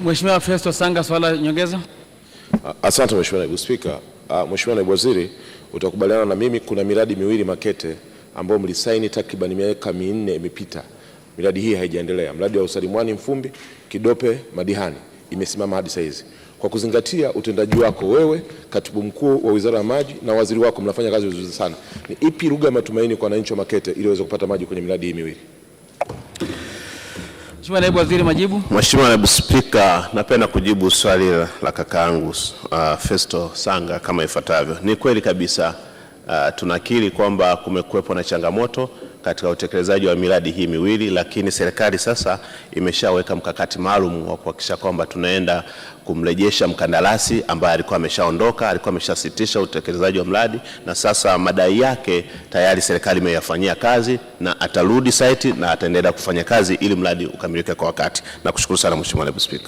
Mheshimiwa Festo Sanga, swala nyongeza. Asante Mheshimiwa Naibu Spika. Mheshimiwa Naibu Waziri, utakubaliana na mimi kuna miradi miwili Makete ambayo mlisaini takriban miaka 4 imepita, miradi hii haijaendelea. Mradi wa Usalimwani Mfumbi, Kidope Madihani imesimama hadi saizi. Kwa kuzingatia utendaji wako wewe, katibu mkuu wa Wizara ya Maji na waziri wako, mnafanya kazi vizuri sana, ni ipi lugha ya matumaini kwa wananchi wa Makete ili waweze kupata maji kwenye miradi hii miwili? Mheshimiwa Naibu Waziri, majibu. Mheshimiwa Naibu Spika, napenda kujibu swali la kakaangu Festo Sanga kama ifuatavyo. Ni kweli kabisa, tunakiri kwamba kumekuwepo na changamoto katika utekelezaji wa miradi hii miwili, lakini serikali sasa imeshaweka mkakati maalum wa kuhakikisha kwamba tunaenda kumrejesha mkandarasi ambaye alikuwa ameshaondoka, alikuwa ameshasitisha utekelezaji wa mradi, na sasa madai yake tayari serikali imeyafanyia kazi na atarudi site na ataendelea kufanya kazi ili mradi ukamilike kwa wakati. Nakushukuru sana Mheshimiwa Naibu Spika.